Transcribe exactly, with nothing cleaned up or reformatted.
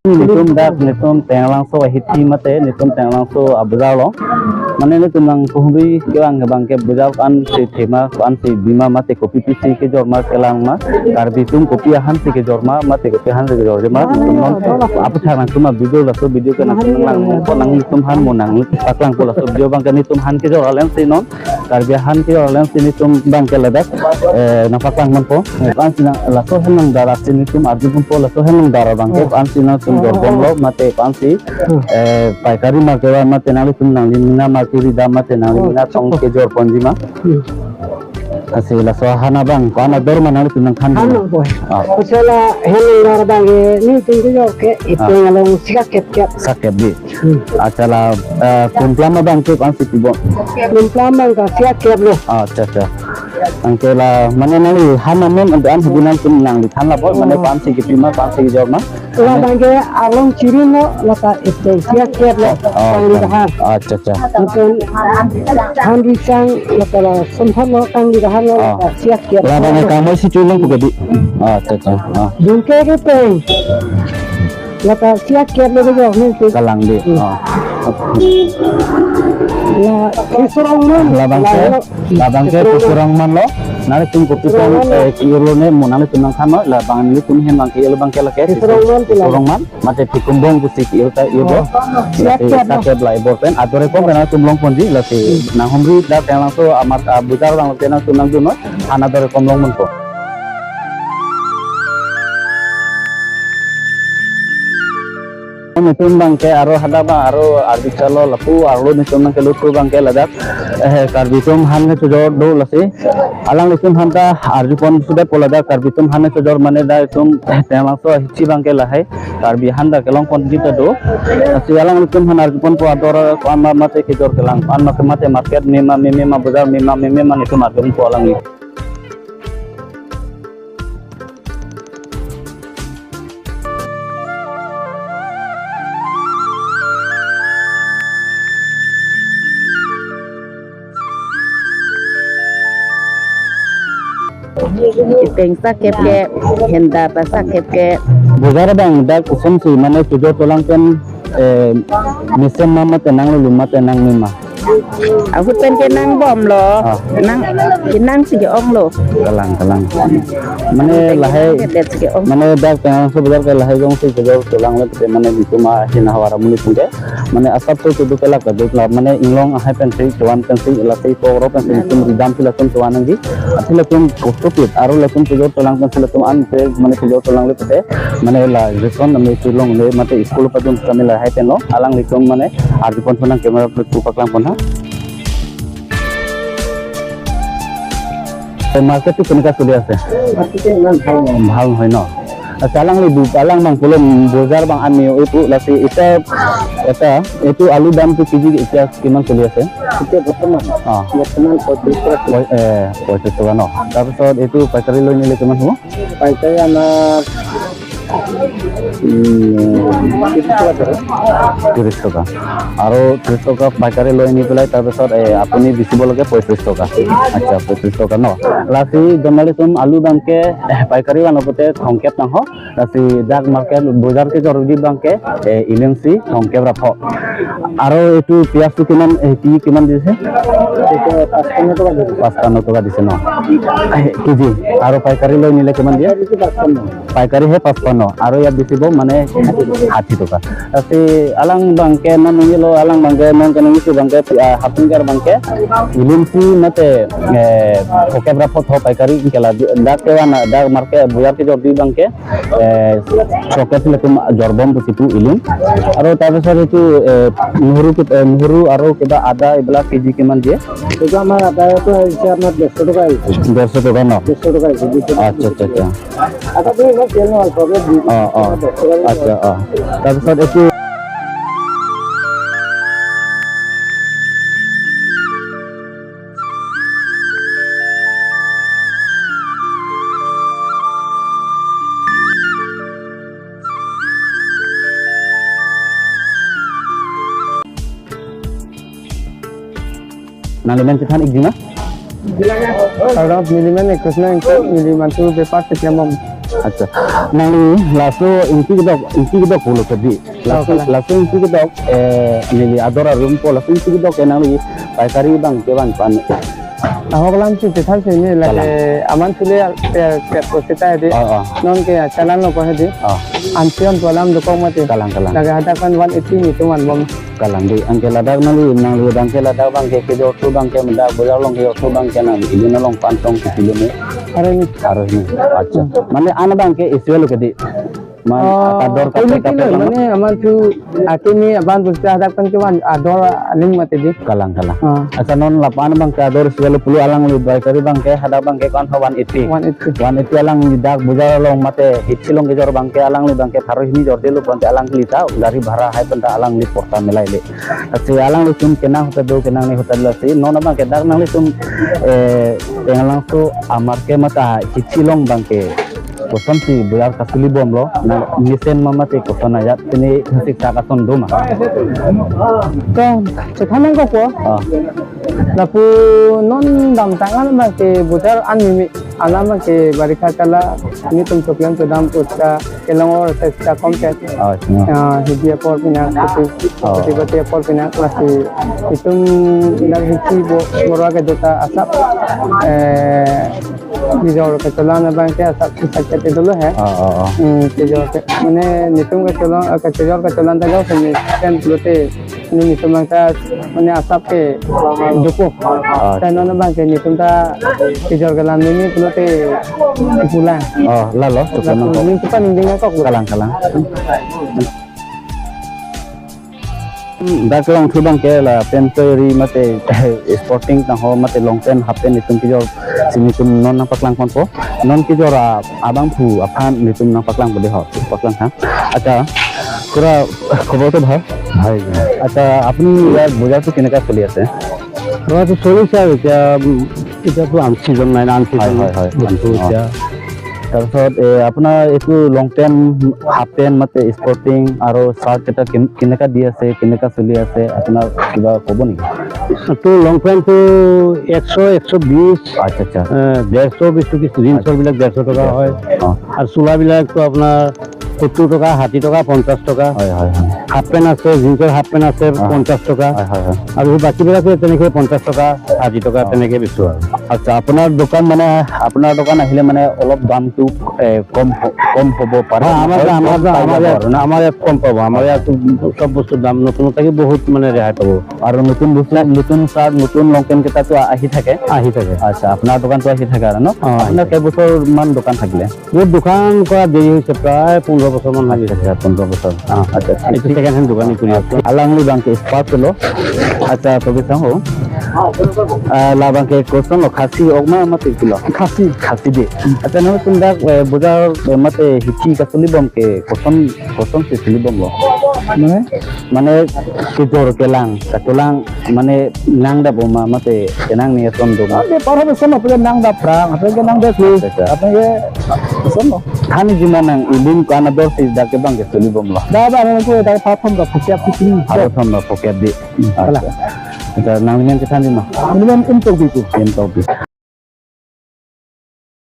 Netum dak, netum Tenglangso ahithi mate, netum Tenglangso abazar along. Mane netum nangpahumri kevang abangke bazar ko-ansi thema, ko-ansi bima mate kopi pisi kejor ma kelang ma, Karbi atum kopi ahansi kejor ma, mate kopi ahansi kejor ma, netum non aphuthak nangtum ma video laso video ke nangtum nang, ko nangtum aphan mo nangpaklangpo laso video abangke netum aphan kejor alemsi non. Karbi ahan kejor alemsi netum abangke ladak, eh, nangpaklang ponpo. Eh, ko-ansi nang laso ahem nangdar aksi netum arju ponpo laso ahem nangdar abangke, ko-ansi nangtum jorbomlo mate ko-ansi, eh, paikari ma kevan mate nanglitum nangli mena ma kiri dam mate nangli mena tong kejor ponji ma. Lasi laso ahan abang, ko-an ador ma nanglitum nangthan. Han nangpo. Ah. Achala ahem nangdar abangke netum kejor ke, ah, ipeng along sika kep kep. Sakep di. Hmm. Achala, eh, kumplam abangke ko-ansi pibom? Kumplam abangke sika kep lo. Ah, acha, acha. Anke la, mane nangli han amen adu an hidin nangtum nangli than lapo, mane ko-ansi kepi ma, ko-ansi kejor ma? Labangke along chirin lo, lata ipeng sika kep lo, oh, kangli, oh, dahan. Acha, acha. Anke han risang, lata la sonthot lo, kangli dahan lo, oh, lata sika kep. Labangke kangmoi si chulong pu kedi. Acha, acha. Ah. Dungke kepeng. Lata sika kep lo kejor ni tu. Kalang di. Hmm. Oh. La, Kisorong man. Labangke, labangke Kisorong man lo. Nanglitum kopi tong, eh, ke-irlo ne mo nanglitum nangthanlo. Labang nanglitum ahem abang ke-irlo abangke lake Kisorong man tu la. Kisorong man. Mate Phikumbong pusi ke-ir ta irlo. Oh. Lasi sika kep lo. Sika kep la ibor pen. Ador ekom pen nangtum long ponji. Lasi nanghumri dak Tenglangso amar, ah, bazar abang lo pen nangtum nangdun noi. Han ador ekom long ponpo. Netum abangke aro hadak abang aro arju chalo lapu arlo netum abangke luthu abangke ladak, eh, Karbi atum han kechojor do lasi. Alanglitum aphan ta arju pon sudah po ladak Karbi atum han kechojor mane dak itum, eh, Tenglangso ahithi abangke lahai. Karbi ahan ta kelong pon kita do. Lasi alanglitum aphan arju ponpo ador ko-an ma mate kejor kelang. Ko-an ma ke mate market mema meme ma bazar mema meme ma netum arju ponpo alangli. Ipeng sika kep kep, henda ta sika kep kep. Bazar abang dak kosonsi mane kejor kelang pen, eh, mesen ma mate nanglulum mate nangme ma? Ahut pen kenangbomlo. Ah. Nang, kenangsi ke-onglo. Kalang, kalang. Mane lahai, kedetsi ke-ong. Mane dak Tenglangso bazar ke lahai jongsi kejor kelanglo te mane netum ahin ahavar amonit atum ke. Mane asap tu keduk kelak keduk la mane inglong ahai pensi kevan pensi lasi kokro pensi netum ridamsi latum kevan nangji. Athe latum kostopit aro latum kejor kelang pensi latum an pe mane kejor kelanglo te mane la reson nami chulongle mate school padun kami lahai pen lo alanglitum mane arju pon pon nang camera pu paklang pon ha. এই মার্কেটটো কেনেকা চলি আছে? মাৰ্কেটটো ইমান ভাল নহয়। ভাল নহয় ন? আচ্ছা, আলাং লি দু-, আলাং bang pulo বজাৰ bang আমি এইটো লাছি এতিয়া এটা এইটো আলু দামটো কেজি এতিয়া কিমান চলি আছে? এতিয়া বৰ্তমান, অ। বৰ্তমান পঁয়ত্ৰিশ টকা। পঁয়-, এ, পঁয়ত্ৰিশ টকা ন? তাৰপিছত এইটো পাইকাৰী লৈ নিলে কিমান হ'ব? পাইকাৰী আমাৰ, উম, ত্ৰিশ টকা ধৰে। ত্ৰিশ টকা। আৰু ত্ৰিশ টকা পাইকাৰী লৈ নি পেলাই তাৰপিছত, এ, আপুনি বেচিব লাগে পঁয়ত্ৰিশ টকা। আচ্ছা, পঁয়ত্ৰিশ টকা ন? লাছি জনালিচোন আলু bang ke, এ, পাইকাৰী bang lote thomkep nangho. Lachi dak market bojar kejor abang ke, eh, ilimsi thomkep ra pho. Aro etu piyaj tu kiman, eh, ki kiman dise? Etu pachpanno toka dise. Pachpanno toka dise no? Eh, kg. Aro paikari loi nile kiman diye? Paikari tu pachpanno. Paikari he pachpanno. Aro ya bisibo mane hathi toka. Lachi alang bangke non nilo alang bangke non kena isi bangke, ah, hapung ker bangke ilimsi mate, eh, thomkep ra pho tho paikari ingkela dak ke wana dak market bojar kejor abang ke, eh, thomkep si latum jorbom pusi pu ilim. Aro tar pisot etu, eh, nuhuru kit-, eh, nuhuru aro kiba ada ibla kg kiman diye? Etu amar ada etu ahise apnar derso toka ahise. Derso toka no? Derso toka ahise, derso toka. Acha, acha, acha. Acha, tumi iman tel no, alphabet di. Oh, oh. Derso toka ahise. Acha, oh. Tar pisot etu Nangli men chethan ikji ma? Arnab neli men ekus nang ikut, neli mantu bepar sekiamom. Acha. Nangli laso ingti kedok, ingti kedok pulo kedi. Laso, Oh, kalang. Laso ingti kedok, eh, neli ador arumpo laso ingti kedok ke nangli paikari abang ke vanpan. Ahok alam si chethan si ne lake Kalang. Aman sule ya, ya, ya, posita hedi. Oh, oh. Non ke chalanglo ko hedi. Oh. Ansi-an pu alam dokok mati. Kalang, kalang. Lake hadak kan one eighty ni tuman bom. Kalang di, anke ladak nangli, nangli abang ke ladak abang ke kejor thu abang ke medak bojar along kejor thu abang ke nang ili nalong pantong ke kilo ne. Aroi ni. Aroi ni. Acha. Hmm. Mane an abang ke isi lo kedi. Man Oh, ador kape kami kape kilo, kan. Mane aman thu akimi aban pusi hadak kan kevan ador aling mati di. Kalang, kalang. Ah. Acha non lapu-an abang ke ador isi lo pulo alangli dua kari abang ke hadak abang ke kan one eighty. One eighty. One eighty alangli dak bojar along mate hichi along kejor abang ke alangli abang ke pharo hini jordelo pon te alang kelita gari bhara hai penta alangli porta melaile. Lasi alanglitum kenang hotel do kenang ni hotel lasi non abang ke dak nanglitum, eh, pengalang so amar ke mata hichi along abang ke kosonsi bojar kasuli bomlo na mesen ma mate koson ajat sini sik ta kason do ma. Kong, chethan nangkok ko. Ah. Lapu non damtang an abang ke bojar an mimi. Alam ke barikha kala, netum choklem chodam utka, kelong or sesta kompet. Oh, iya. Ah, hidi apor pinak, pati, Oh. Pati pati apor pinak lasi. Itum inak hichi bo, borwa ke dota asap, eh, kejor kecholan abang ke asap si sakit itu lo he. Oh, oh, oh. Hmm, kejor ke, mane netum kecholan, eh, kejor kecholan ta jauh sini, kan pulote. Ini netum abang ta mane asap ke dupo. Oh. Tangte non abang ke netum ta kejor kelang ini pulote pulang. Oh, lalo, Lapu choklem nangkok. Ning cepat ning ding nangkok. Kalang, kalang. Hmm, dak long thu abang ke lapen sari mate sporting tangho mate long pant, half pant itum kejor si netum non nangpaklang ponpo. Non kejor a- abangphu aphan netum nangpaklangpo dei ho, paklang ha. আচ্ছা, খুড়া, খবৰ তো ভাল? হয়। আচ্ছা, আপুনি ইয়াৰ বজাৰটো কেনেকা চলি আছে? বজাৰটো চলিছে আৰু এতিয়া, উম, এতিয়াতো আন চিজন নাই না, আন চিজন হয়, হয়, হয়। বস্তু অ। এতিয়া। তাৰপিছত, এ, আপোনাৰ এইটো লং পেণ্ট, হাফ পেণ্ট, মানে স্পৰ্টিং আৰু চাৰ্ট কেইটা কেন-, কেনেকা দি আছে, কেনেকা চলি আছে, আপোনাৰ কিবা ক'ব নেকি? তো লং পেণ্টটো একশ, একশ বিশ, আচ্ছা, আচ্ছা। এ, ডেৰশ বিশ টকা, জিন্সৰ আচ্ছা। বিলাক ডেৰশ টকা হয়। অ। আৰু চোলাবিলাকতো আপোনাৰ সত্তৰ টকা, ষাঠি টকা, পঞ্চাশ টকা। হয়, হয়, হয়। হাফ পেণ্ট আছে, জিন্সৰ হাফ পেণ্ট আছে, অ। পঞ্চাশ টকা। হয়, হয়, হয়। আৰু সেই বাকীবিলাকে তেনেকে পঞ্চাশ টকা, ষাঠি টকা, অ। তেনেকে বেচো আৰু। আচ্ছা, আপোনাৰ দোকান মানে, আপোনাৰ দোকান আহিলে মানে অলপ দামটো, এ, কম হ-, কম হ'ব পাৰে? হয়, আমাৰ, কম আমাৰ, পাই আমাৰ যাব ইয়াত, আৰু না? আমাৰ ইয়াত কম পাব। আমাৰ ইয়াত চব বস্তু দাম নতুন থাকি বহুত মানে ৰেহাই পাব। আৰু নতুন বস্তু, নতুন চাৰ্ট, নতুন লং পেণ্ট কেইটাতো আহি থাকে? আহি থাকে। আচ্ছা, আপোনাৰ দোকানটো আহি থাকে আৰু ন? অ, আহি আপোনাৰ থাকে। কেইবছৰমান দোকান থাকিলে? মোৰ দোকান কৰা দেৰি হৈছে, প্ৰায় পোন্ধৰ বছৰমান হৈ আচ্ছা, গৈছে। আচ্ছা, পোন্ধৰ বছৰ। অ, আচ্ছা, ঠিক, এইটো ঠিক। ছেকেণ্ড হেণ্ড দোকানী কৰি আছো। Alangli abang ke Spark lo. Acha, pagi sang ho. Ah, la abang ke koson lo, Khasi ok ma mate pulo? Khasi. Khasi dei. Acha, non netum dak, eh, bojar, eh, mate hichi kasuli bom ke koson, kosonsi suli bomlo? Mane? Mane kejor kelang, kacholang, mane nangdap bom ma mate kenang ni ason do ma? Ah, bepar ho beson lo, apot ke nangdap prang, apot ke nangdap lo, Acha, acha. Apot ke beson lo. Than-i jima nang ilim ko-an ador si dak ke abang ke suli bomlo? Dak abang ko dak pharo thom dak phokep piti. Pharo thom dak phokep dei. Hmm, Acha. Kalang. Acha, nangli men chethan dei ma? Neli men Imtokbi pu. Imtokbi.